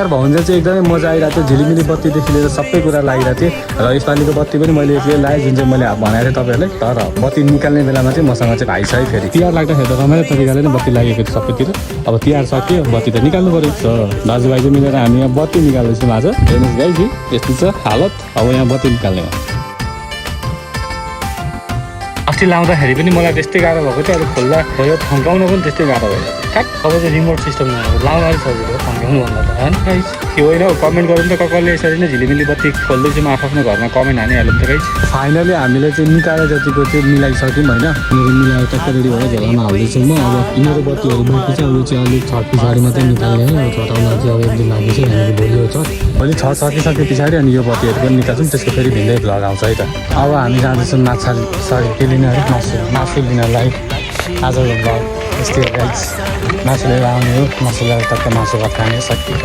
तिहार भउन्जेल चाहिँ एकदमै मजा आइरहेको थियो झिलिमिली बत्तीदेखि लिएर सबै कुरा लागिरहेको थियो र यसपालिको बत्ती पनि मैले एक्लै लगाएँ जुन चाहिँ मैले भनेको थिएँ तपाईँहरूलाई तर बत्ती निकाल्ने बेलामा चाहिँ मसँग चाहिँ भाइ छ है फेरि तिहार लाग्दाखेरि त रमाइलो तरिकाले नै बत्ती लागेको थियो सबैतिर अब तिहार सक्यो बत्ती त निकाल्नु पऱ्यो दाजुभाइ चाहिँ मिलेर हामी यहाँ बत्ती निकाल्दैछौँ आज हेर्नुहोस् गाइजी यस्तो छ हालत अब यहाँ बत्ती निकाल्ने हो अस्ति लाउँदाखेरि पनि मलाई त्यस्तै गाह्रो भएको थियो अहिले खोल्दा भयो थन्काउन पनि त्यस्तै गाह्रो भयो ठ्याक अब चाहिँ रिमोट सिस्टम लाउन अलिक सजिलो थन्काउनु भन्दा त होइन गाइस के होइन कमेन्ट गरौँ त कसले यसरी नै झिलिमिली बत्ती खोल्दैछु म आफ्नो घरमा कमेन्ट हानिहाल्नु त गाइस फाइनली हामीले चाहिँ निकाले जतिको चाहिँ मिलाइसक्यौँ होइन मेरो मिलाएर टक्क रेडी भएर झोलामा हाल्दैछु म अब मेरो बत्तीहरू बाँकी चाहिँ अब चाहिँ अलिक छट पछाडि मात्रै निकाल्ने है अब छटाउन चाहिँ अब एक दिन लाग्दैछ हामीले भोलि हो छ भोलि छट सकिसके पछाडि अनि यो बत्तीहरू पनि निकाल्छौँ त्यसको फेरि भिन्दै भ्लग आउँछ है त अब हामी जाँदैछौँ माछा के लिन अलिक मासु लिनलाई आजको भ्लग यस्तै हो गाइस मासु लिएर आउने हो मासु लिएर टक्क मासु भात खाने सक्यो